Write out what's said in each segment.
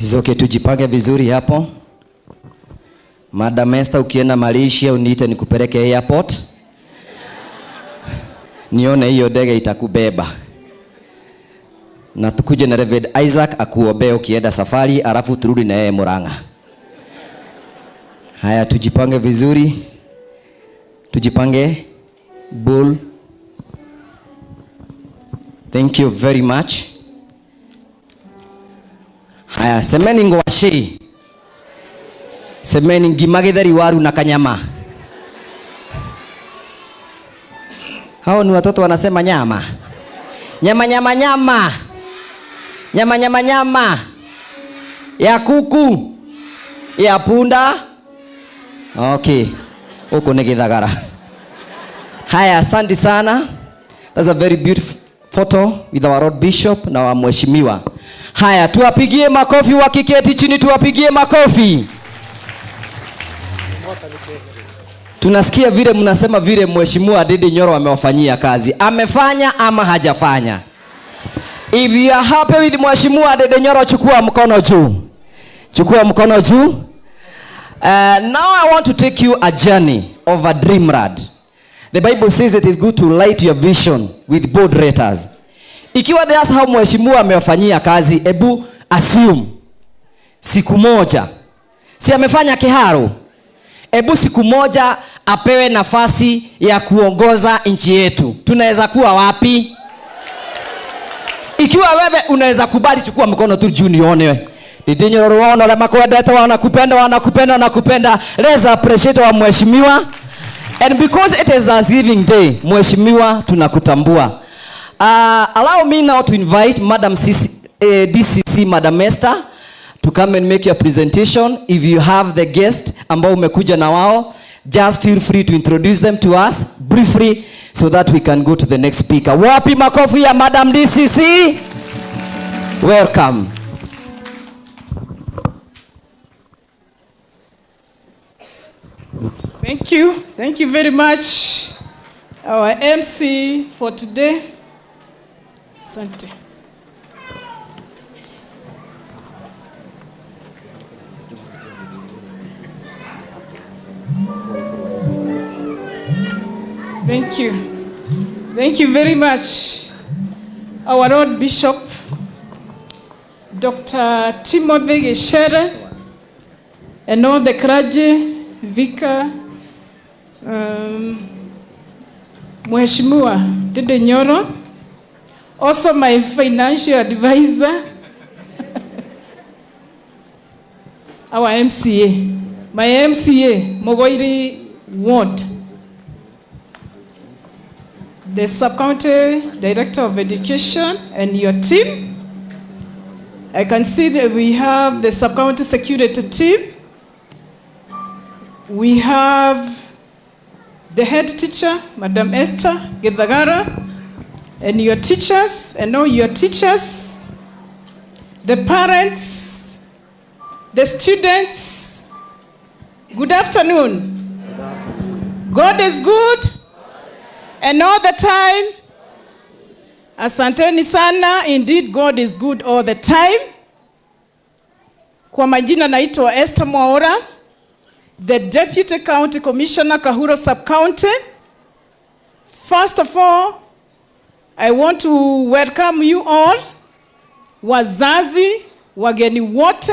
It's okay, tujipange vizuri hapo. Madam Esther, ukienda Malaysia uniite nikupeleke airport. Nione hiyo ndege itakubeba. Na tukuje na Reverend Isaac akuombee ukienda safari, alafu turudi na yeye Murang'a. Haya, tujipange vizuri. Tujipange. Bull. Thank you very much. Haya, semeni ngwaci. Semeni ngima githeri waru na kanyama. Hao ni watoto wanasema nyama. Nyama nyama nyama. Nyama nyama nyama. Ya kuku. Ya punda. Okay. Huko ni Githagara. Haya, asante sana. That's a very beautiful photo with our Lord Bishop na wa mheshimiwa. Haya, tuwapigie makofi wakiketi chini, tuwapigie makofi. Tunasikia vile mnasema vile mheshimiwa Ndindi Nyoro amewafanyia kazi. Amefanya ama hajafanya? If you are happy with mheshimiwa Ndindi Nyoro, chukua mkono juu. Chukua mkono juu. Now I want to take you a journey of a dreamland. The Bible says it is good to light your vision with bold letters. Ikiwa that's how mheshimiwa amewafanyia kazi, ebu assume siku moja, si amefanya Kiharu, ebu siku moja apewe nafasi ya kuongoza nchi yetu, tunaweza kuwa wapi? Ikiwa wewe unaweza kubali, chukua mkono tu juu nione. Ndindi Nyoro waona wale makwendete, wanakupenda, wanakupenda, wanakupenda. Let's appreciate wa mheshimiwa. And because it is Thanksgiving Day, mheshimiwa, tunakutambua. Allow me now to invite Madam CC, DCC, Madam Esther, to come and make your presentation. If you have the guest ambao umekuja na wao, just feel free to introduce them to us briefly so that we can go to the next speaker. Wapi makofi ya Madam DCC? Welcome. Thank you. Thank you very much, our MC for today. Asante. Thank you. Thank you very much, our Lord Bishop, Dr. Timothy Gichere, and all the clergy, Vicar, Mheshimiwa Ndindi Nyoro, also my financial advisor, our MCA, my MCA, Mugoiri Ward, the Sub-County Director of Education and your team. I can see that we have the Sub-County Security team. We have the head teacher, Madam Esther Githagara, and your teachers, and all your teachers, the parents, the students. Good afternoon. Good afternoon. God is good, and all the time. Asanteni sana. Indeed, God is good all the time. Kwa majina naitwa Esther Mwaura, the Deputy County Commissioner, Kahuro Sub-County. First of all, I want to welcome you all, wazazi, wageni wote.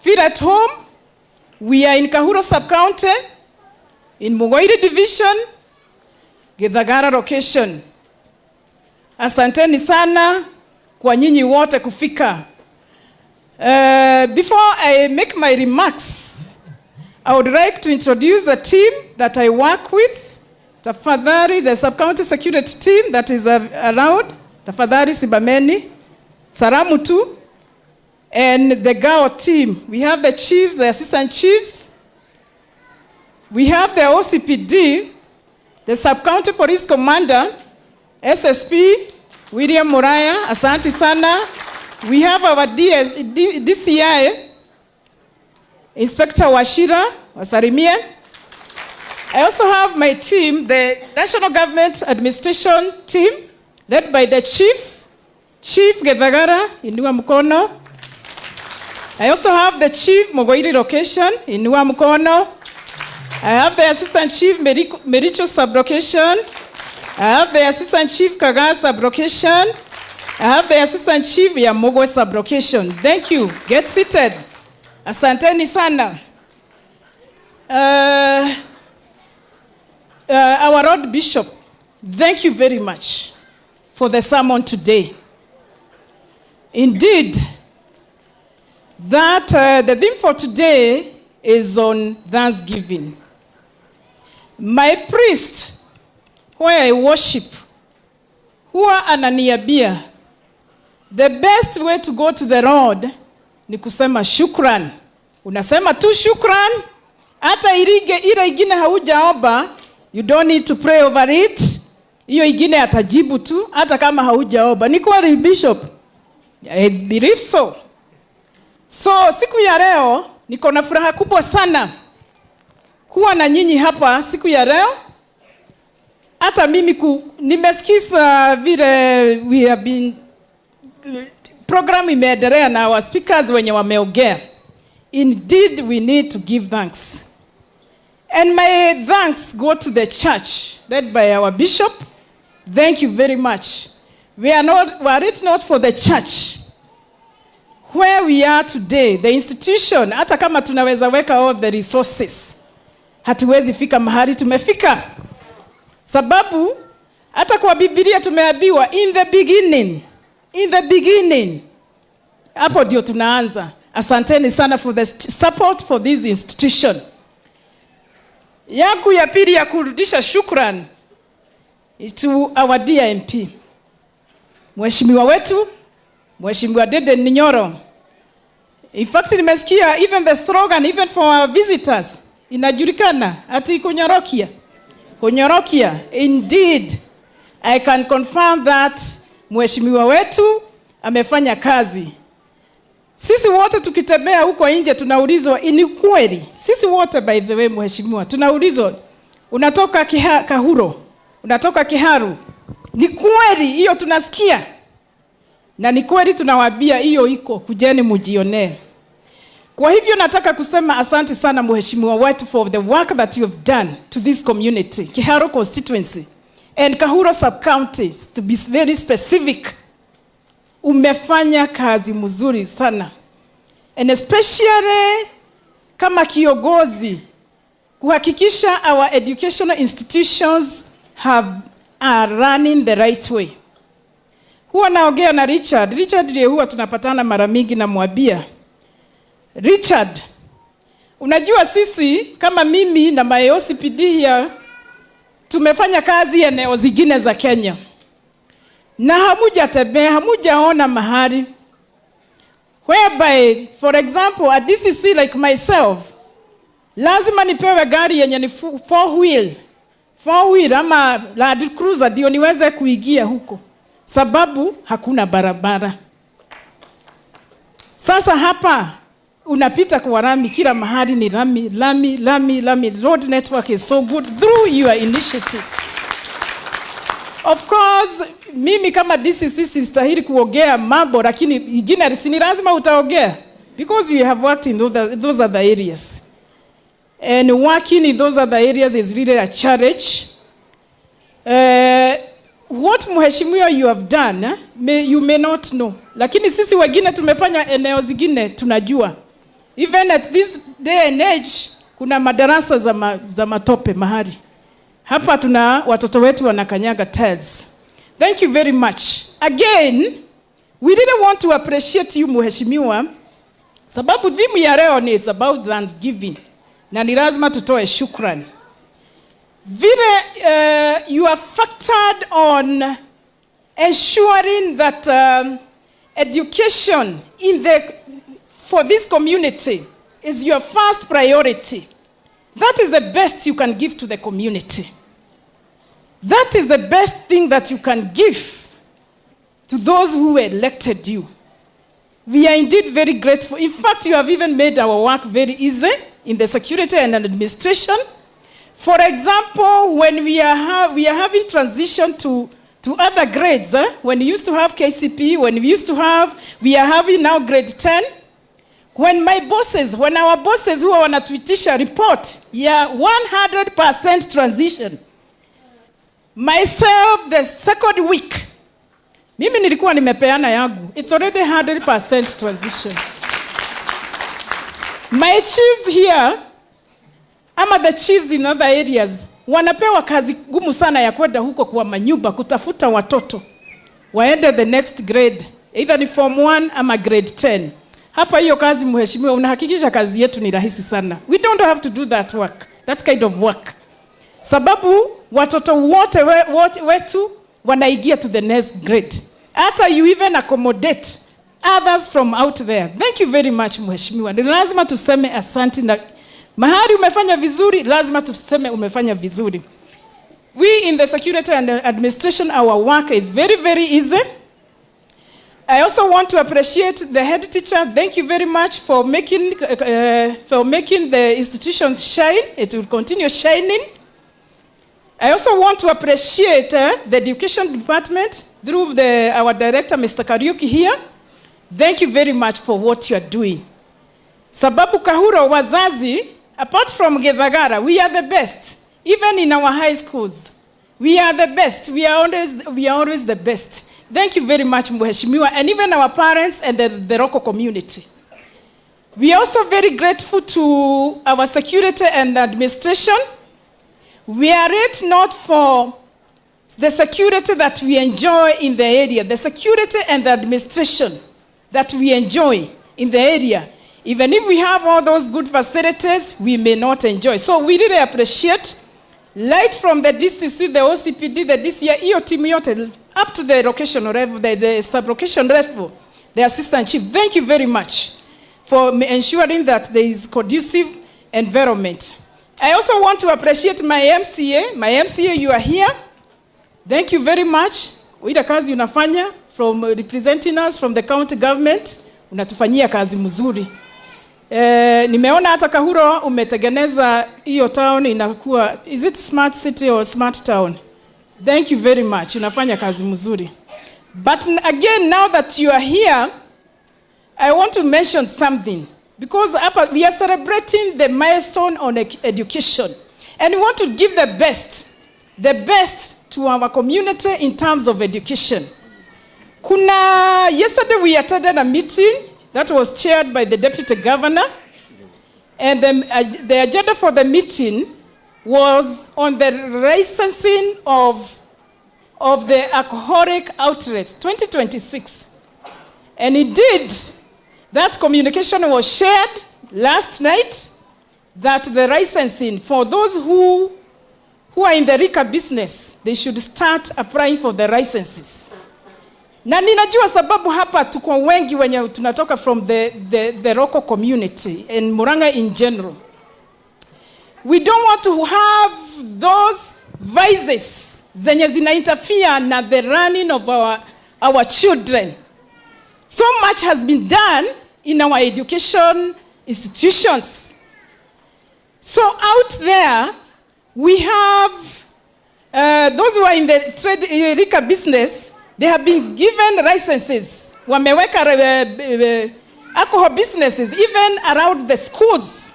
Feel at home. We are in Kahuro Sub-County, in Mugoiri Division, Githagara location. Asanteni sana kwa nyinyi wote kufika. Before I make my remarks, I would like to introduce the team that I work with. Tafadhali, the sub-county security team that is around. Tafadhali simameni. Salamu tu. And the GAO team. We have the chiefs, the assistant chiefs. We have the OCPD, the sub-county police commander, SSP, William Muraya, asante sana. We have our DCI, Inspector Wachira, wasalimie. I also have my team, the National Government Administration team, led by the Chief, Chief Githagara, inua mkono. I also have the chief Mugoiri location, inua mkono. I have the assistant chief Mericho sub-location. I have the assistant chief Kaga sub-location. I have the assistant chief Yamogwe sub-location. Thank you. Get seated. Asanteni sana. Our Lord Bishop, thank you very much for the sermon today. Indeed, that the theme for today is on thanksgiving. My priest, where I worship, huwa ananiambia the best way to go to the Lord ni kusema shukran. Unasema tu shukran, hata irige ile ingine haujaomba, you don't need to pray over it. Hiyo ingine atajibu tu hata kama haujaomba. Ni kweli, Bishop? I believe so. So siku ya leo niko na furaha kubwa sana kuwa na nyinyi hapa siku ya leo. Hata mimi nimesikiza vile we have been program imeendelea na our speakers wenye wameongea. Indeed, we need to give thanks. And my thanks go to the church led by our bishop. Thank you very much. We are not, were it not for the church, where we are today, the institution, hata kama tunaweza weka all the resources, hatuwezi fika mahali tumefika. Sababu hata kwa Biblia tumeambiwa in the beginning, in the beginning. Hapo ndio tunaanza. Asanteni sana for the support for this institution. Yangu ya pili ya kurudisha shukran to our dear MP. Mheshimiwa wetu, Mheshimiwa Ndindi Nyoro. In fact, nimesikia even the slogan even for our visitors inajulikana ati kunyorokia. Kunyorokia. Indeed, I can confirm that mheshimiwa wetu amefanya kazi. Sisi wote tukitembea huko nje tunaulizwa, ni kweli? Sisi wote, by the way, mheshimiwa, tunaulizwa, unatoka Kahuro, unatoka Kiharu. Ni kweli hiyo tunasikia, na ni kweli tunawaambia hiyo iko, kujeni mujionee. Kwa hivyo nataka kusema asante sana, mheshimiwa wetu, for the work that you have done to this community, Kiharu constituency and Kahuro sub-county, to be very specific. Umefanya kazi mzuri sana, and especially kama kiongozi kuhakikisha our educational institutions are running the right way. Huwa naongea na Richard. Richard ndiye huwa tunapatana mara mingi, namwambia, "Richard, unajua sisi kama mimi na my OCPD here tumefanya kazi eneo zingine za Kenya na hamujatembea, hamujaona mahali whereby, for example, a DCC like myself lazima nipewe gari yenye ni four wheel ama Land Cruiser ndio niweze kuingia huko, sababu hakuna barabara. Sasa hapa unapita kwa lami, kila mahali ni lami, lami, lami, lami. Road network is so good through your initiative. Of course, mimi kama DCC sistahili kuongea mambo, lakini ingine si ni lazima utaongea because we have worked in those other areas. And working in those other areas is really a challenge. What mheshimiwa you have done, you may not know, lakini sisi wengine tumefanya eneo zingine tunajua. Even at this day and age kuna madarasa za matope mahali hapa, tuna watoto wetu wanakanyaga tiles. Thank you very much. Again, we really want to appreciate you, mheshimiwa, sababu theme ya leo ni it's about thanksgiving na ni lazima tutoe shukrani vile you are factored on ensuring that education for this community is your first priority. That is the best you can give to the community. That is the best thing that you can give to those who elected you. We are indeed very grateful. In fact, you have even made our work very easy in the security and administration. For example, when we are having transition to other grades, eh? When we used to have KCPE, when we used to have, we are having now grade 10. When our bosses huwa wanatuitisha report ya 100% transition, myself, the second week mimi nilikuwa nimepeana yangu. It's already 100% transition. My chiefs here, ama the chiefs in other areas, wanapewa kazi gumu sana ya kwenda huko kwa manyumba kutafuta watoto waende the next grade, either ni form 1 ama grade 10. Hapa hiyo kazi, mheshimiwa, unahakikisha kazi yetu ni rahisi sana. We don't have to do that work, that kind of work, sababu watoto wote wote wetu wanaingia to the next grade. Hata you even accommodate others from out there. Thank you very much, mheshimiwa. Ni lazima tuseme asante, na mahali umefanya vizuri, lazima tuseme umefanya vizuri. We in the security and administration, our work is very, very easy. I also want to appreciate the head teacher. Thank you very much for making the institutions shine. It will continue shining. I also want to appreciate the education department through our director, Mr. Kariuki here. Thank you very much for what you are doing. Sababu Kahuro wazazi, apart from Githagara, we are the best. Even in our high schools, we are the best. We are always the best. Thank you very much, Mheshimiwa, and even our parents and the local community. We are also very grateful to our security and administration. We are it not for the security that we enjoy in the area, the security and the administration that we enjoy in the area. Even if we have all those good facilities, we may not enjoy. So we really appreciate right from the DCC, the OCPD, the DCI, hiyo timu yote, up to the location level, the sub-location level, the assistant chief. Thank you very much for ensuring that there is conducive environment. I also want to appreciate my MCA. My MCA, you are here. Thank you very much. Ile kazi unafanya from representing us from the county government, unatufanyia kazi mzuri. Nimeona hata Kahuro umetengeneza hiyo town inakuwa, is it smart city or smart town? Thank you very much. Unafanya kazi mzuri. But again, now that you are here, I want to mention something because hapa we are celebrating the milestone on education and we want to give the best to our community in terms of education. Kuna yesterday we attended a meeting that was chaired by the deputy governor, and the agenda for the meeting was on the licensing of the alcoholic outlets 2026. And indeed, that communication was shared last night that the licensing for those who are in the liquor business, they should start applying for the licenses. Na ninajua sababu hapa tuko wengi wenye tunatoka from the local community and Murang'a in general. We don't want to have those vices zenye zina interfere na the running of our children. So much has been done in our education institutions. So out there, we have those who are in the trade liquor business, they have been given licenses. Wameweka alcohol businesses even around the schools.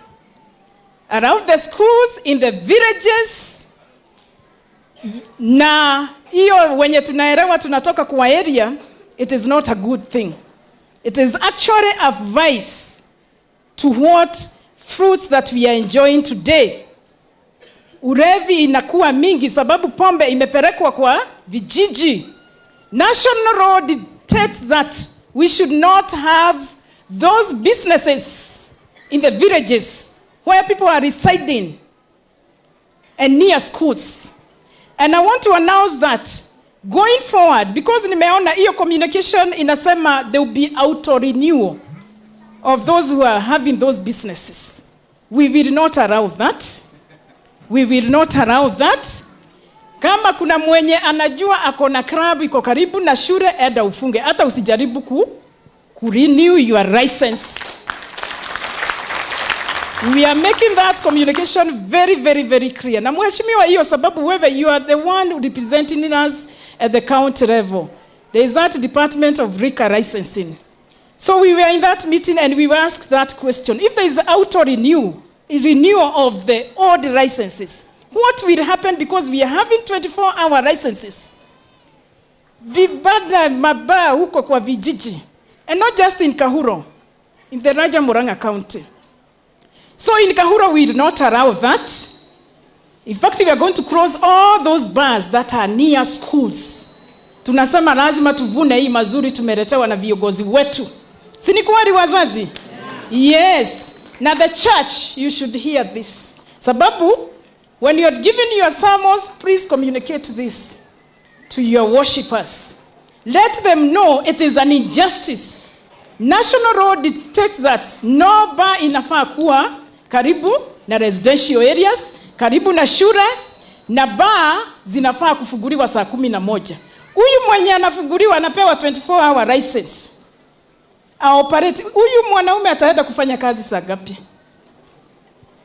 Around the schools, in the villages. Na hiyo wenye tunaelewa tunatoka kwa area, it is not a good thing. It is actually a vice to what fruits that we are enjoying today. Ulevi inakuwa mingi sababu pombe imepelekwa kwa vijiji. National law dictates that we should not have those businesses in the villages where people are residing and near schools. And I want to announce that going forward, because nimeona hiyo communication inasema there will be auto renewal of those who are having those businesses. We will not allow that. We will not allow that. Kama kuna mwenye anajua ako na club iko karibu na shule, enda ufunge, hata usijaribu ku renew your license. We are making that communication very, very, very clear. Na mheshimiwa, hiyo sababu wewe you are the one representing us at the county level. There is that department of liquor licensing. So we were in that meeting and we were asked that question. If there is auto renewal of the old licenses, what will happen because we are having 24-hour licenses? Vibanda mabaa huko kwa vijiji. And not just in Kahuro, in the Raja Murang'a County. So in Kahuro, we will not allow that. In fact, we are going to close all those bars that are near schools. Tunasema lazima tuvune hii mazuri tumeletewa na viongozi wetu. Si ni kweli wazazi? Yes. Now the church, you should hear this. Sababu, when you are giving your sermons, please communicate this to your worshippers. Let them know it is an injustice. National law dictates that no bar inafaa kuwa karibu na residential areas, karibu na shule, na bar zinafaa kufunguliwa saa 11. Huyu mwenye anafunguliwa anapewa 24 hour license. Aoperate. Huyu mwanaume ataenda kufanya kazi saa ngapi?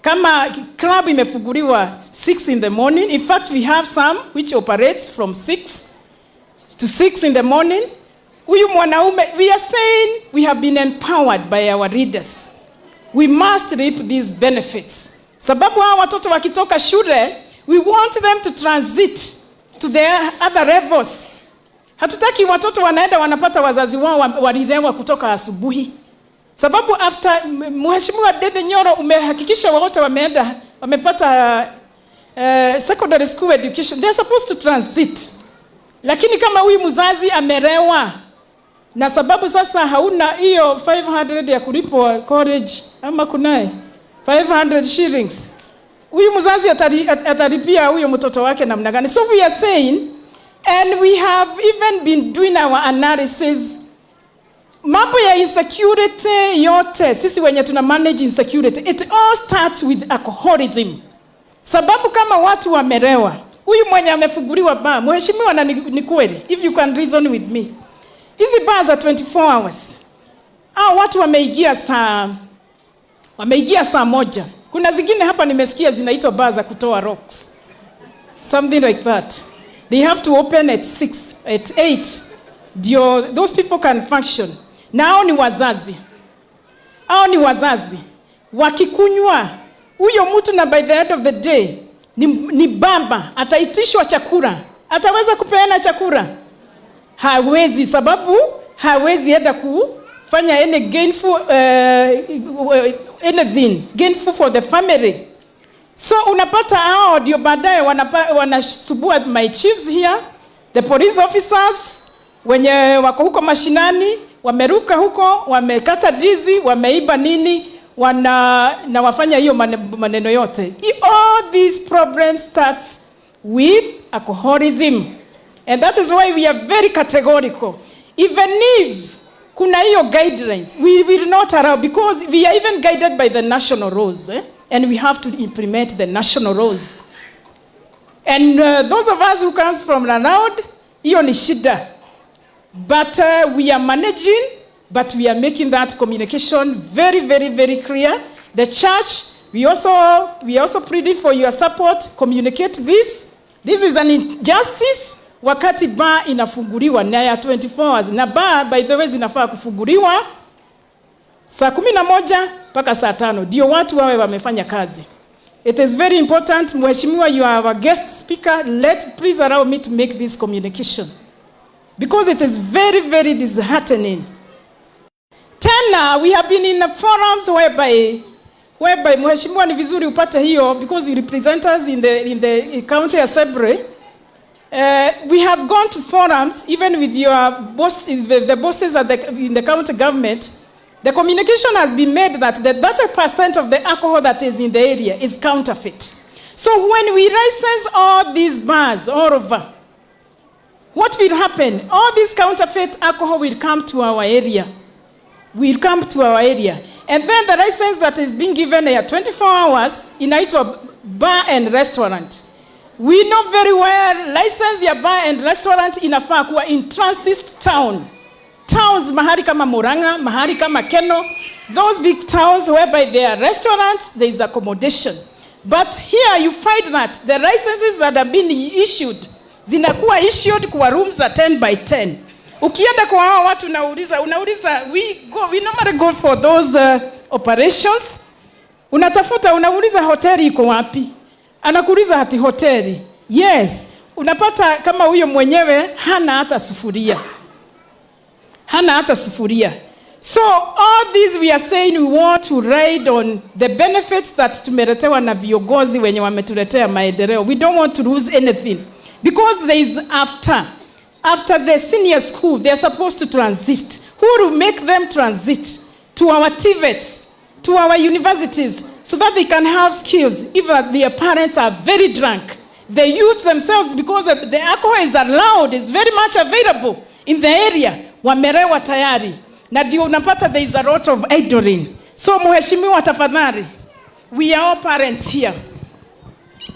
Kama club imefunguliwa 6 in the morning, in fact we have some which operates from 6 to 6 in the morning. Huyu mwanaume, we are saying we have been empowered by our leaders. We must reap these benefits. Sababu hawa watoto wakitoka shule, we want them to transit to their other levels. Hatutaki watoto wanaenda wanapata wazazi wao walilewa kutoka asubuhi. Sababu after Mheshimiwa Ndindi Nyoro umehakikisha wote wameenda wamepata secondary school education, they are supposed to transit. Lakini kama huyu mzazi amelewa na sababu sasa hauna hiyo 500 ya kulipwa college ama kunaye 500 shillings, huyu mzazi atalipia huyo mtoto wake namna gani? So we are saying, and we have even been doing our analysis, mambo ya insecurity yote, sisi wenye tuna manage insecurity, it all starts with alcoholism. Sababu kama watu wamelewa, huyu mwenye amefunguliwa bar, mheshimiwa, na ni kweli, if you can reason with me, hizi bar za 24 hours, hao watu wameingia saa 1. Kuna zingine hapa nimesikia zinaitwa bar za kutoa rocks, something like that. They have to open at 6, at 8 ndio those people can function. Na hao ni wazazi, hao ni wazazi wakikunywa huyo mtu, na by the end of the day ni baba ataitishwa chakula, ataweza kupeana chakula? Hawezi, sababu hawezi enda kufanya any gainful, anything gainful for the family. So unapata hao ndio baadaye wanasumbua my chiefs here, the police officers wenye wako huko mashinani, wameruka huko, wamekata ndizi, wameiba nini, wana na wafanya hiyo maneno yote. All these problems starts with alcoholism. And that is why we are very categorical. Even if kuna hiyo guidelines, we will not allow, because we are even guided by the national laws, eh? And we have to implement the national laws. And those of us who comes from around, hiyo ni shida. But we are managing, but we are making that communication very, very, very clear. The church, we also pleading for your support. Communicate this. This is an injustice. Wakati bar inafunguliwa na ya 24 hours. Na bar, by the way, zinafaa kufunguliwa saa 11 mpaka saa 5 ndio watu wawe wamefanya kazi. It is very important, Mheshimiwa, you are our guest speaker. Please allow me to make this communication because it is very, very disheartening. Tena, we have been in the forums whereby Mheshimiwa, ni vizuri upate hiyo because you represent us in the county assembly. We have gone to forums, even with your boss, the bosses in the county government. The communication has been made that the 30% of the alcohol that is in the area is counterfeit. So when we license all these bars all over, what will happen? All this counterfeit alcohol will come to our area. Will come to our area. And then the license that is being given here, 24 hours, inaitwa bar and restaurant. We know very well license ya bar and restaurant inafaa kuwa in transit town. Towns mahali kama Murang'a, mahali kama Kenol, those big towns whereby there are restaurants, there is accommodation. But here you find that the licenses that have been issued, zinakuwa issued kwa rooms za 10 by 10. Ukienda kwa hao watu unauliza, we normally go for those operations. Unatafuta, unauliza, "Hoteli iko wapi?" Anakuuliza ati hoteli. Yes, unapata kama huyo mwenyewe hana hata sufuria, hana hata sufuria. So all these we are saying, we want to ride on the benefits that tumeletewa na viongozi wenye wametuletea maendeleo. We don't want to lose anything because there is after the senior school, they are supposed to transit. Who will make them transit to our TVETs, to our universities, so that they can have skills if their parents are very drunk? The youth themselves, because the alcohol is allowed, is very much available in the area, wamelewa tayari, na ndio unapata there is a lot of idling. So mheshimiwa, tafadhali, we are all parents here.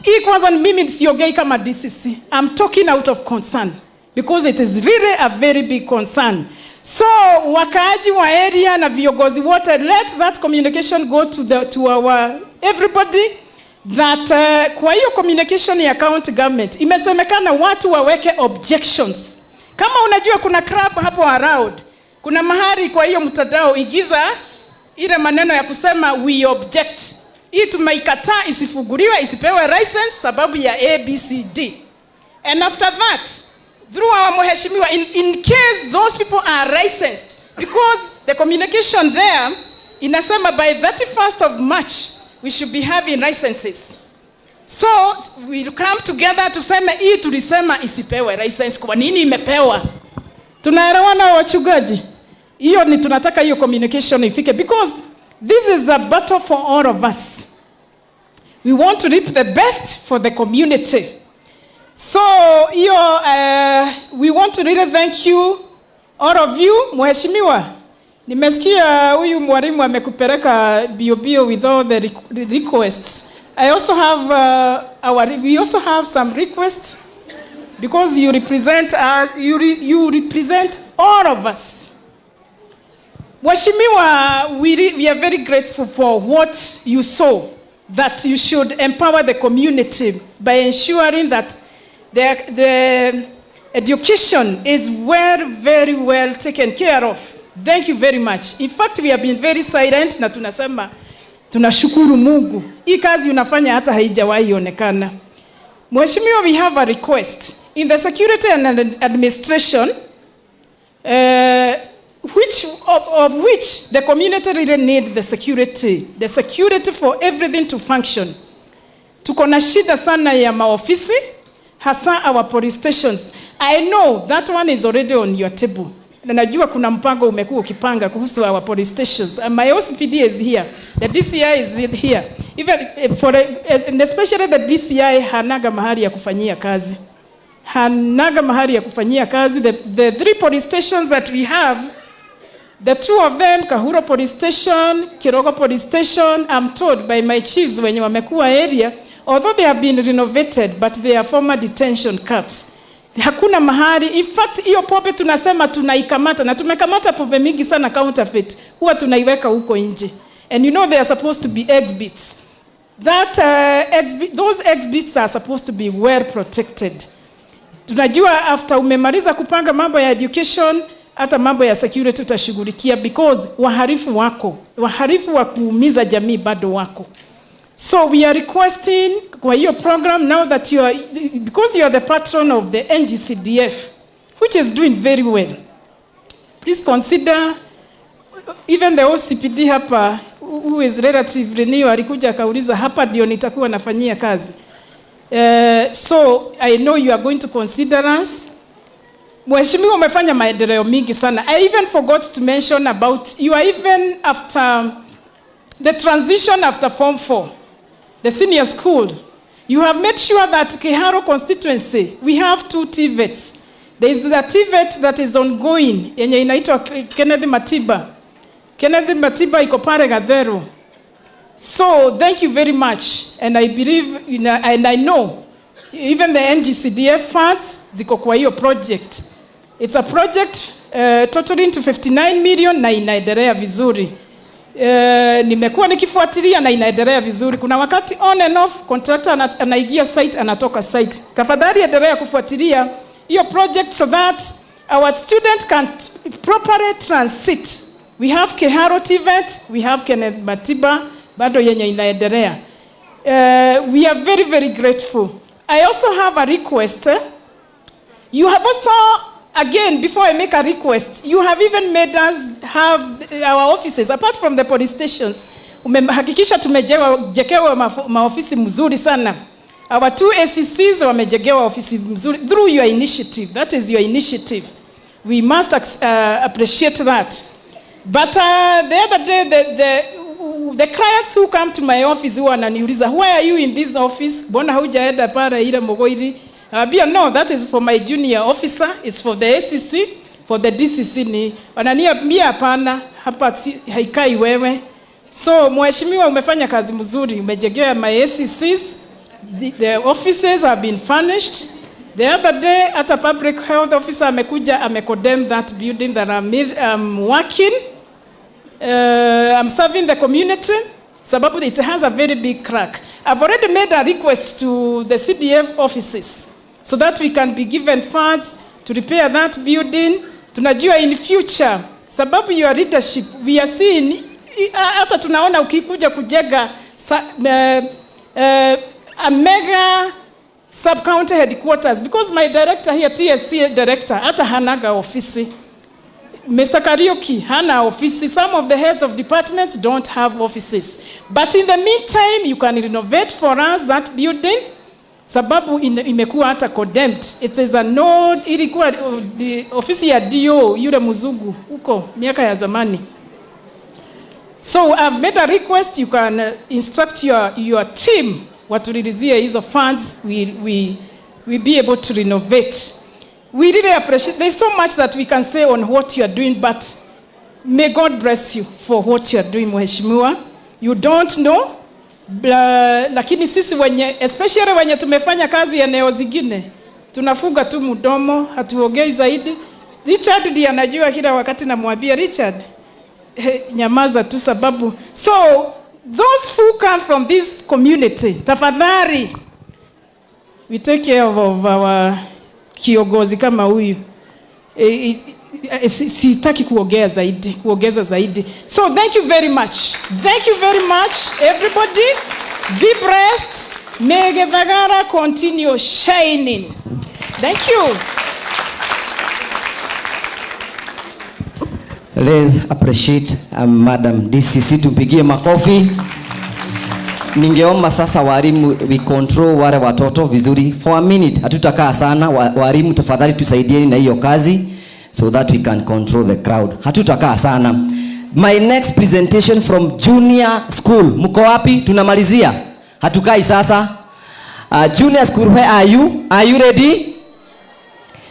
Hii kwanza ni mimi siongei kama DCC. I'm talking out of concern because it is really a very big concern. So wakaaji wa area na viongozi wote, let that communication go to our everybody that kwa hiyo communication ya county government imesemekana watu waweke objections. Kama unajua kuna club hapo around, kuna mahali kwa hiyo mtandao, ingiza ile maneno ya kusema, "We object. Hii tumeikataa, isifunguliwe, isipewe license sababu ya ABCD." And after that, through our mheshimiwa, in case those people are licensed, because the communication there inasema by 31st of March we should be having licenses. So we'll come together tuseme, hii tulisema isipewe license, kwa nini imepewa? Tunaelewana, wachungaji? Hiyo ni tunataka hiyo communication ifike because this is a battle for all of us. We want to reap the best for the community. So hiyo we want to really thank you, all of you. Mheshimiwa, nimesikia huyu mwalimu amekupeleka bio bio with all the requests. I also have our we also have some requests because you represent us, you represent all of us. Mheshimiwa, we are very grateful for what you saw, that you should empower the community by ensuring that the education is well, very well taken care of. Thank you very much. In fact, we have been very silent na tunasema tunashukuru Mungu. Hii kazi unafanya hata haijawahi onekana. Mheshimiwa, we have a request. In the security and administration, of which the community really need the security for everything to function. Tuko na shida sana ya maofisi, hasa our police stations. I know that one is already on your table. Na najua kuna mpango umekuwa ukipanga kuhusu our police stations. And my OCPD is here. The DCI is here. Even and especially the DCI hanaga mahali ya kufanyia kazi. Hanaga mahali ya kufanyia kazi. The three police stations that we have, the two of them, Kahuro Police Station, Kirogo Police Station, I'm told by my chiefs wenye wamekuwa area, although they have been renovated, but they are former detention camps. Hakuna mahali. In fact, hiyo pombe tunasema tunaikamata, na tumekamata pombe mingi sana counterfeit, huwa tunaiweka huko nje. And you know they are supposed to be exhibits. Those exhibits are supposed to be well protected. Tunajua after umemaliza kupanga mambo ya education, hata mambo ya security utashughulikia because wahalifu wako, wahalifu wa kuumiza jamii bado wako. So we are requesting kwa hiyo program now that you are, because you are the patron of the NGCDF, which is doing very well. Please consider even the OCPD hapa, who is relatively new, alikuja akauliza, "Hapa ndio nitakuwa nafanyia kazi?" So I know you are going to consider us. Mheshimiwa, umefanya maendeleo mingi sana. I even forgot to mention about you are even after the transition after Form 4, the senior school. You have made sure that Kiharu constituency, we have two TVETs. There is a TVET that is ongoing, yenye inaitwa Kenneth Matiba. Kenneth Matiba iko pale Gatheru. So thank you very much. And I believe, and I know, even the NGCDF funds ziko kwa hiyo project. It's a project totaling to 59 million na inaendelea vizuri. Nimekuwa nikifuatilia na inaendelea vizuri. Kuna wakati on and off contractor anaingia site, anatoka site. Tafadhali endelea kufuatilia hiyo project so that our student can properly transit. We have Keharo TVET, we have Kenneth Matiba, bado yenye inaendelea. We are very, very grateful. I also have a request. You have also, again, before I make a request, you have even made us have our offices, apart from the police stations. Umehakikisha tumejengewa maofisi mzuri sana. Our two ACCs wamejengewa ofisi mzuri through your initiative. That is your initiative. We must appreciate that. But the other day, the clients who come to my office huwa wananiuliza, "Why are you in this office? Mbona haujaenda pale ile Mugoiri?" Nawambia, "No, that is for my junior officer, it's for the ACC, for the DCC." Ni wananiambia, "Hapana, hapa haikai wewe." So mheshimiwa, umefanya kazi mzuri, umejengea my ACCs, the offices have been furnished. The other day, hata public health officer amekuja amecondemn that building that I'm working. I'm serving the community, sababu it has a very big crack. I've already made a request to the CDF offices so that we can be given funds to repair that building. Tunajua in future, sababu your leadership, we are seeing, hata tunaona ukikuja kujenga a mega sub-county headquarters, because my director here, TSC director, hata hanaga ofisi. Mr. Kariuki hana ofisi. Some of the heads of departments don't have offices. But in the meantime, you can renovate for us that building, sababu imekuwa hata condemned. It is a no, ilikuwa the ofisi ya DO yule mzungu huko miaka ya zamani. So I've made a request, you can instruct your team watulilizie hizo funds, we be able to renovate. We really appreciate, there's so much that we can say on what you are doing, but may God bless you for what you are doing, Mheshimiwa. You don't know, lakini sisi wenye, especially wenye tumefanya kazi eneo zingine, tunafunga tu mdomo, hatuongei zaidi. Richard ndiye anajua kila wakati namwambia Richard, he, nyamaza tu sababu. So those who come from this community, tafadhali, we take care of our kiongozi kama huyu. Sitaki kuongea zaidi, kuongeza zaidi. So thank you very much. Thank you very much, everybody. Be blessed. May Githagara continue shining. Thank you. Let's appreciate Madam DCC, tumpigie makofi. Ningeomba sasa walimu we control wale watoto vizuri for a minute, hatutakaa sana. Walimu tafadhali tusaidieni na hiyo kazi so that we can control the crowd. Hatutakaa sana. My next presentation from junior school. Mko wapi? Tunamalizia. Hatukai sasa. Junior school, where are you? Are you ready?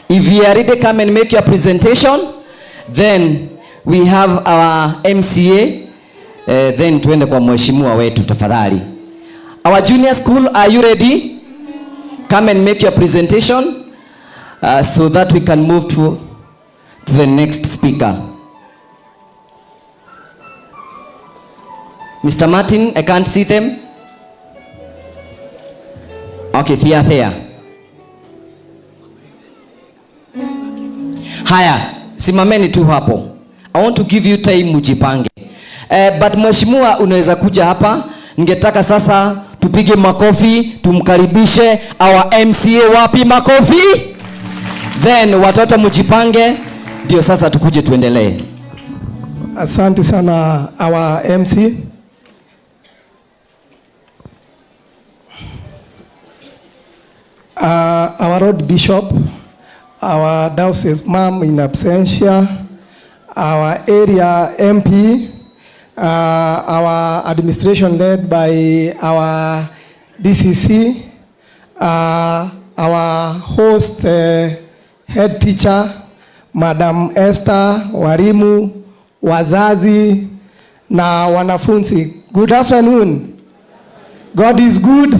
If you are ready, come and make your presentation. Then we have our MCA. Then tuende kwa mheshimiwa wetu tafadhali. Our junior school, are you ready? Come and make your presentation so that we can move to the next speaker. Mr. Martin, I can't see them. Okay, Thea, Thea. Haya, simameni tu hapo. I want to give you time mujipange. But mheshimiwa unaweza kuja hapa. Ningetaka sasa tupige makofi, tumkaribishe our MCA. Wapi makofi? Then watoto mujipange, ndio sasa tukuje tuendelee. Asante sana our MC. Our Lord Bishop, our Diocese Mom in absentia, our area MP, our administration led by our DCC, our host, head teacher, Madam Esther, walimu, wazazi na wanafunzi. Good afternoon. God is good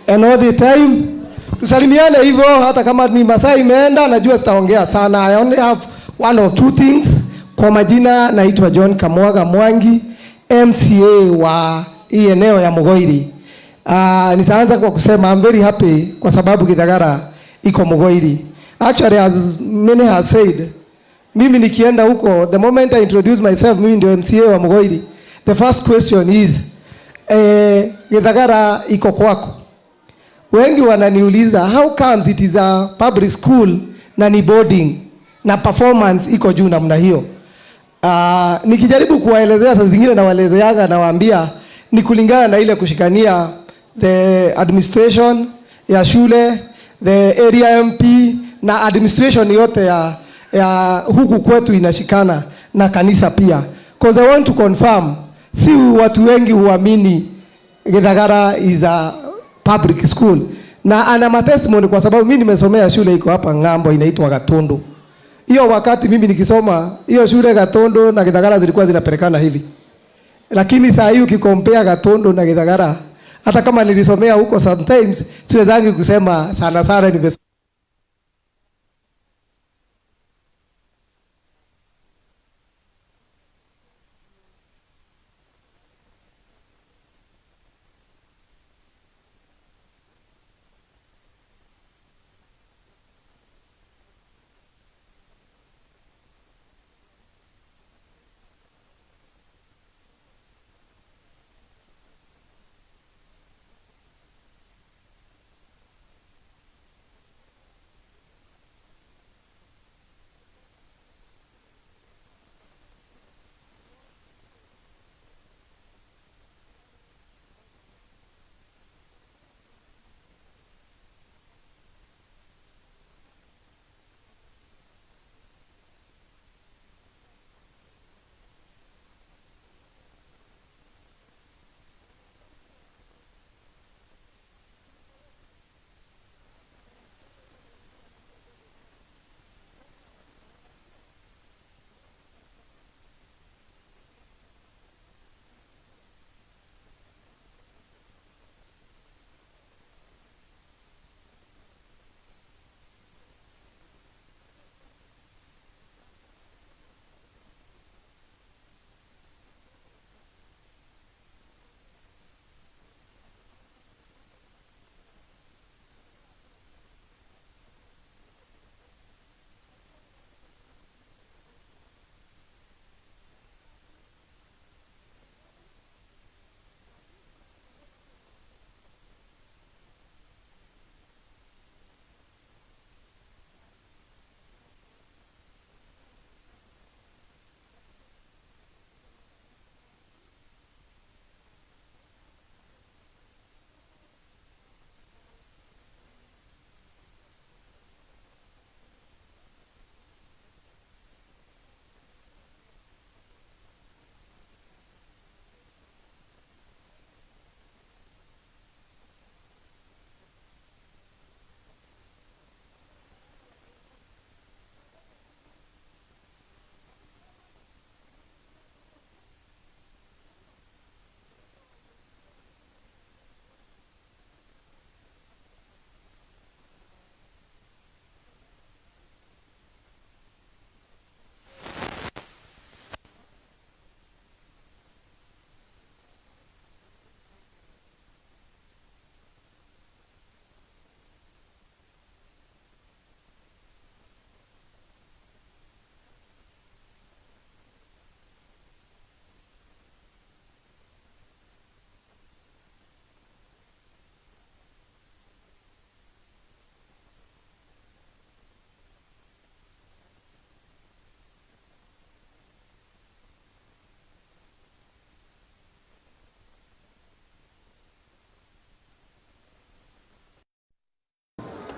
and all the time. Tusalimiane hivyo hata kama ni masaa imeenda, najua sitaongea sana. I only have one or two things. Kwa majina naitwa John Kamwaga Mwangi, MCA wa hii eneo ya Mugoiri. Nitaanza kwa kusema I'm very happy kwa sababu Githagara iko Mugoiri. Actually, as many have said, mimi nikienda huko, the moment I introduce myself, mimi ndio MCA wa Mugoiri, the first question is, Githagara iko kwako? Wengi wananiuliza how comes it is a public school na ni boarding na performance iko juu namna hiyo. Nikijaribu kuwaelezea saa zingine nawaelezeaga, nawaambia ni kulingana na ile kushikania the administration ya shule, the area MP na administration yote ya huku kwetu inashikana na kanisa pia. Cause I want to confirm, si watu wengi huamini Githagara is a public school, na ana ma testimony kwa sababu mimi nimesomea shule iko hapa ng'ambo inaitwa Gatundu. Hiyo wakati mimi nikisoma hiyo shule Gatundu na Githagara zilikuwa zinapelekana hivi, lakini saa hii ukicompare Gatundu na Githagara, hata kama nilisomea huko sometimes siwezangi kusema sana sana nime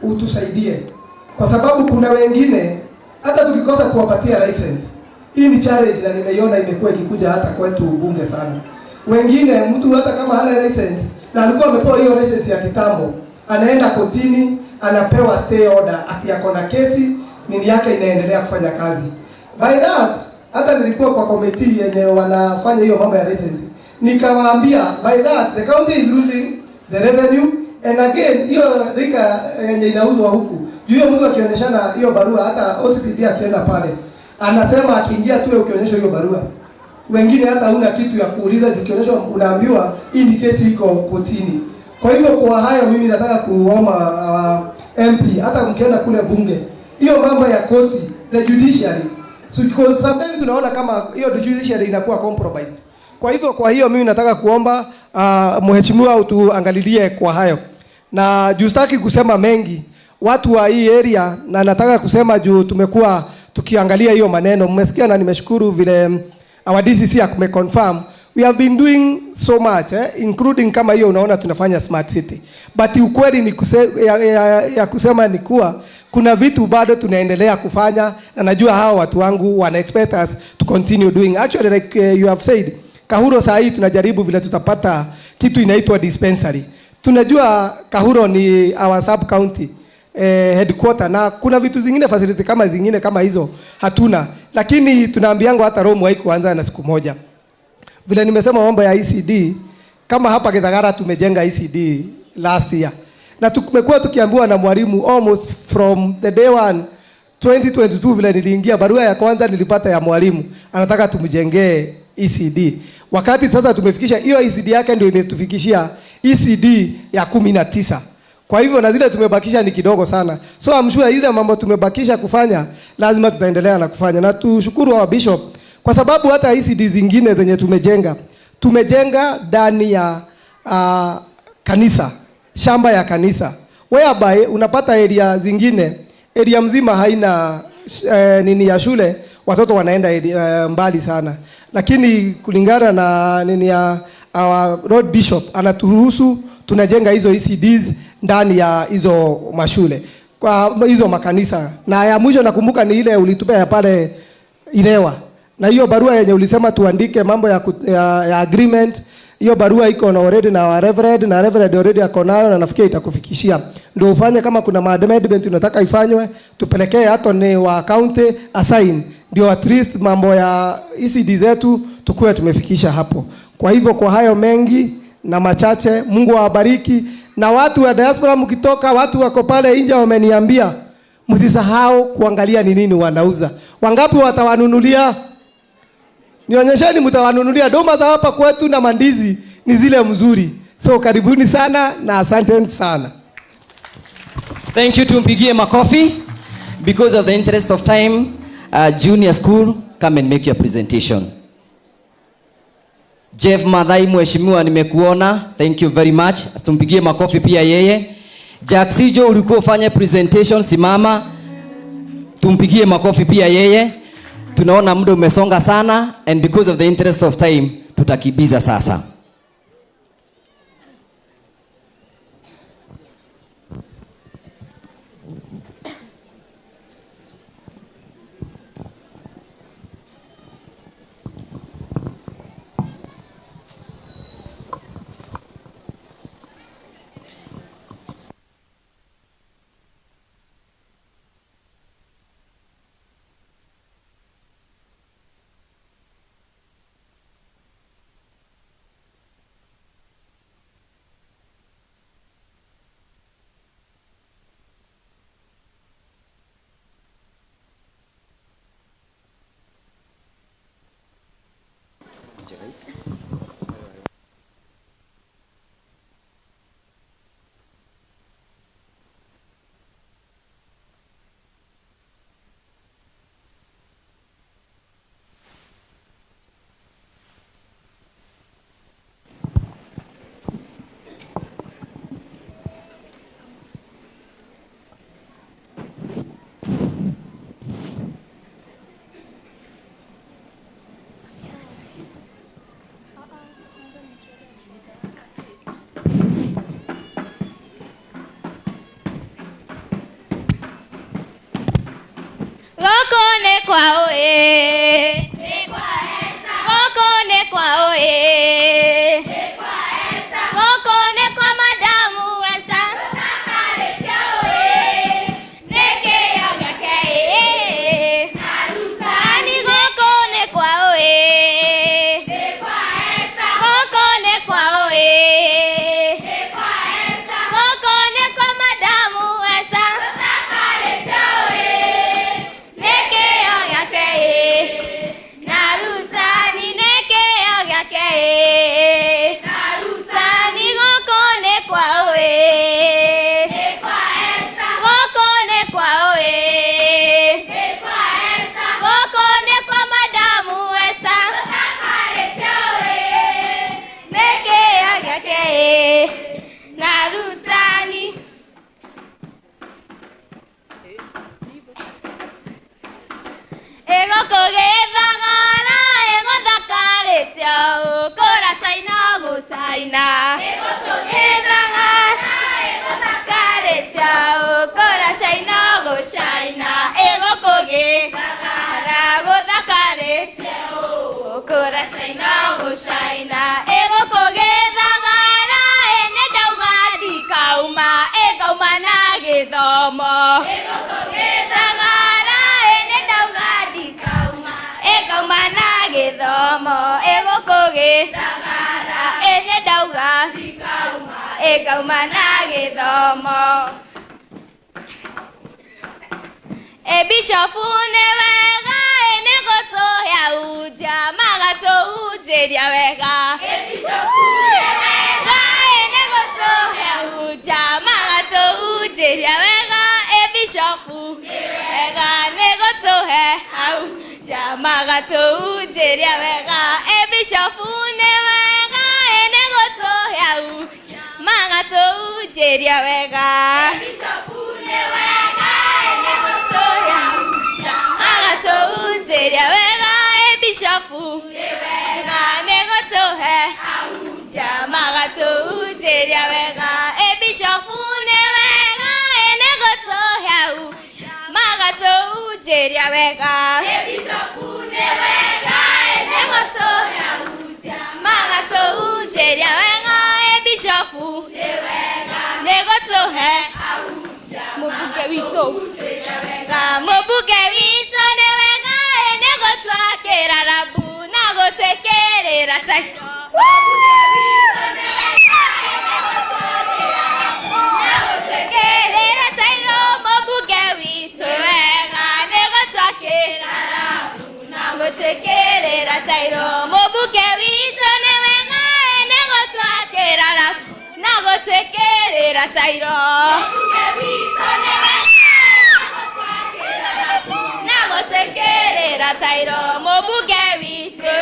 utusaidie, kwa sababu kuna wengine hata tukikosa kuwapatia license, hii ni challenge na nimeiona imekuwa ikikuja hata kwetu bunge sana. Wengine mtu hata kama hana license na alikuwa amepewa hiyo license ya kitambo, anaenda kotini, anapewa stay order, ati ako na kesi, nini yake inaendelea kufanya kazi. By that, hata nilikuwa kwa committee yenye wanafanya hiyo mambo ya license, nikawaambia by that the county is losing the revenue and again hiyo liquor yenye inauzwa huku juu, hiyo mtu akionyeshana hiyo barua, hata OCPD akienda pale anasema akiingia tu ukionyesha hiyo barua, wengine hata huna kitu ya kuuliza, juu ukionyeshwa unaambiwa hii ni kesi iko kotini. Kwa hivyo kwa hayo mimi nataka kuomba MP, hata mkienda kule bunge, Hiyo mambo ya koti, the judiciary. So, because sometimes unaona kama hiyo judiciary inakuwa compromised. Kwa hivyo kwa hiyo mimi nataka kuomba mheshimiwa utuangalilie kwa hayo. Na juu sitaki kusema mengi watu wa hii area, na nataka kusema juu tumekuwa tukiangalia hiyo maneno, mmesikia na nimeshukuru vile our DCC ameconfirm we have been doing so much, including kama hiyo unaona tunafanya smart city, but ukweli ni ya kusema ni kuwa kuna vitu bado tunaendelea kufanya, na najua hawa watu wangu wana expect us to continue doing. Actually, like you have said, Kahuro saa hii tunajaribu vile tutapata kitu inaitwa dispensary. Tunajua Kahuro ni our sub county headquarter, na kuna vitu zingine, facility kama zingine kama hizo hatuna, lakini tunaambiango hata Rome haikuanza na siku moja. Vile nimesema mambo ya ECD, kama hapa Githagara tumejenga ECD last year, na tumekuwa tukiambiwa na mwalimu almost from the day one 2022. Vile niliingia, barua ya kwanza nilipata ya mwalimu anataka tumjengee ECD. Wakati sasa tumefikisha hiyo ECD yake ndio imetufikishia ECD ya 19. Kwa hivyo na zile tumebakisha ni kidogo sana. So I'm sure ile mambo tumebakisha kufanya lazima tutaendelea na kufanya. Na tushukuru our bishop kwa sababu hata ECD zingine zenye tumejenga ndani ya kanisa, shamba ya kanisa, whereby unapata area zingine, area mzima haina nini ya shule, watoto wanaenda area, mbali sana, lakini kulingana na nini ya our Lord Bishop anaturuhusu tunajenga hizo ECDs ndani ya hizo mashule kwa hizo makanisa. Na ya mwisho nakumbuka ni ile ulitupea ya pale Ilewa, na hiyo barua yenye ulisema tuandike mambo ya agreement, hiyo barua iko na already na wa reverend, na reverend already ako nayo na nafikiri itakufikishia, ndio ufanye kama kuna amendment unataka ifanywe, tupelekee hata ni wa county assign, ndio at least mambo ya ECD zetu tukuwe tumefikisha hapo. Kwa hivyo kwa hayo mengi na machache, Mungu awabariki. Na watu wa diaspora mkitoka, watu wako pale nje wameniambia msisahau kuangalia ni nini wanauza. Wangapi watawanunulia? Nionyesheni mtawanunulia. Doma za hapa kwetu na mandizi ni zile mzuri. So karibuni sana na asante sana. Thank you, tumpigie makofi. Because of the interest of time, junior school, come and make your presentation. Jeff Madhai, mheshimiwa, nimekuona. Thank you very much. Tumpigie makofi pia yeye. Jack Sijo, ulikuwa ufanye presentation, simama. Tumpigie makofi pia yeye. Tunaona muda umesonga sana, and because of the interest of time tutakibiza sasa. Gũkũ nĩ kwa ũĩ, gũkũ nĩ kwa ũĩ, gũkũ nĩ kwa Madamu Esther. Nĩ kĩo gĩake ĩ, ani gũkũ nĩ kwa ũĩ, gũkũ nĩ kwa ũĩ, gũkũ nĩ kwa Madamu Esther. Nĩ kĩo gĩake ĩ. Ĩgũkũgĩthagara ĩgũthakarĩte ũũ kũracaina gũcaina. Ĩgũkũgĩthagara ĩgũthakarĩte ũũ kũracaina gũcaina. Ĩgũkũgĩthagara gũthakarĩte ũũ kũracaina gũcaina. Ĩgũkũgĩthagara ĩ ndauga ndikauma ĩkauma na gĩthomo. Ĩgũkũgĩthagara ĩ ndauga ndikauma ĩkauma na gĩthomo. Ĩgũkũgĩthagara ĩ ndauga ĩkauma na gĩthomo. Ĩ bishofu nĩ wega ĩ nĩ gũtũhe ahunjia magatũhunjĩria wega. Ĩ bishofu nĩ wega ĩ nĩ gũtũhe ahunjia magatũhunjĩria wega. Ĩ bishofu nĩ wega nĩ gũtũhe ahunjia magatũhunjĩria wega. Ĩ bishofu nĩ wega ĩ nĩ gũtũhe ahunjia magatũhunjĩria wega. Ĩ bishofu nĩ wega ĩ nĩ gũtũhe ahunjia magatũhunjĩria wega. Ĩ bishofu nĩ wega nĩ gũtũhe ahunjia magatũhunjĩria wega. Ĩ bishofu nĩ wega ĩ nĩ gũtũhe ahunjia magatũhunjĩria wega. Ĩ bishofu nĩ wega ĩ nĩ gũtũhe ahunjia magatũhunjĩria wega. Ĩ bishofu nĩ wega nĩ gũtũhe ahunjia mũmbunge witũ wega. Mũmbunge witũ nĩ wega ĩ nĩ gũtwakĩra rambu na gũtwĩkĩrĩra tairo. Mũmbunge witũ nĩ wega ĩ nĩ gũtwakĩra rambu na gũtwĩkĩrĩra tairo. Mũmbunge witũ wega nĩ gũtwakĩra rambu na gũtwĩkĩrĩra tairo. Mũmbunge witũ nĩ wega ĩ nĩ gũtwakĩra rambu na gũtwĩkĩrĩra tairo. Mũmbunge witũ nĩ wega na gũtwĩkĩrĩra tairo. Mũmbunge witũ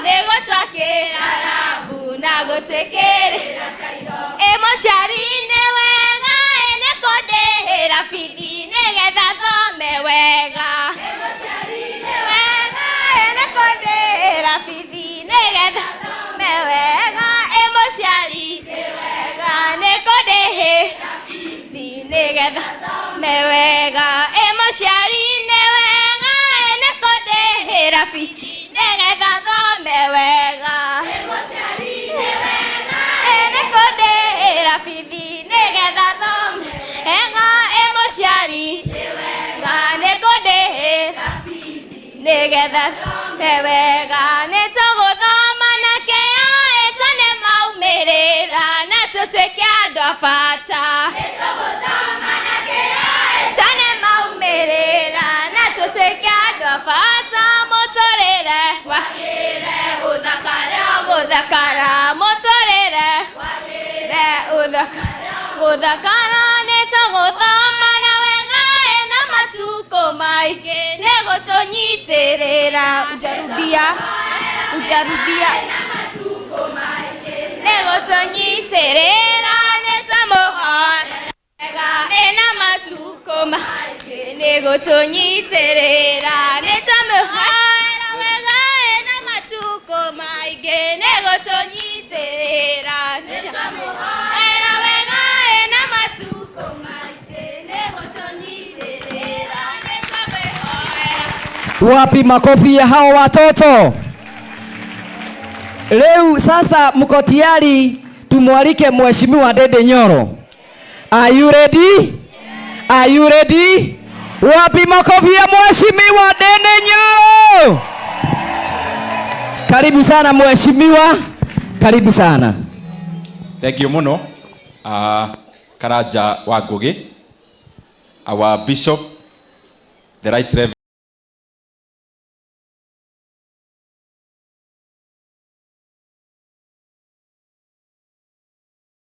nĩ gũtwakĩra rambu na gũtwĩkĩrĩra tairo. Ĩ mũciari nĩ wega ĩ nĩ kũndĩhĩra bithi nĩgetha thome wega. Ĩ mũciari nĩ wega ĩ nĩ kũndĩhĩra bithi nĩgetha thome wega. Ĩ mũciari nĩ wega nĩ kũndĩhĩra bithi nĩgetha thome wega. Ĩ mũciari nĩ wega ĩ nĩ kũndĩhĩra bithi nĩgetha thome wega. Ĩ mũciari nĩ wega ĩ nĩ kũndĩhĩra bithi nĩgetha thome wega. Ĩ mũciari nĩ wega nĩ kũndĩhĩra bithi nĩgetha thome wega. Nĩ tũgũthoma na kĩo ĩ tuone maumĩrĩra na tũtuĩke andũ a bata. Nĩ tũgũthoma na kĩo ĩ tuone maumĩrĩra na tũtuĩke andũ a bata. Mũtũrĩre wagĩrĩre ũthakare gũthakara. Mũtũrĩre wagĩrĩre ũthakare gũthakara. Nĩ tũgũthoma na wega ĩ na matukũ maingĩ nĩ gũtũnyitĩrĩra. Ujarudia ujarudia nĩ gũtũnyitĩrĩra. Nĩ tũmũhoera wega ĩ na matukũ maingĩ nĩ gũtũnyitĩrĩra. Nĩ tũmũhoera wega ĩ na matukũ maingĩ nĩ gũtũnyitĩrĩra. Nĩ tũmũhoera wega ĩ na matukũ maingĩ nĩ gũtũnyitĩrĩra. Nĩ tũmũhoera. Wapi makofi ya hao watoto? Leo sasa mko tayari tumwalike Mheshimiwa Ndindi Nyoro. Are you ready? Are you ready? Wapi makofi ya Mheshimiwa Ndindi Nyoro? Karibu sana mheshimiwa, karibu sana. Thank you muno. Karanja wa Ngugi, our bishop, the right reverend.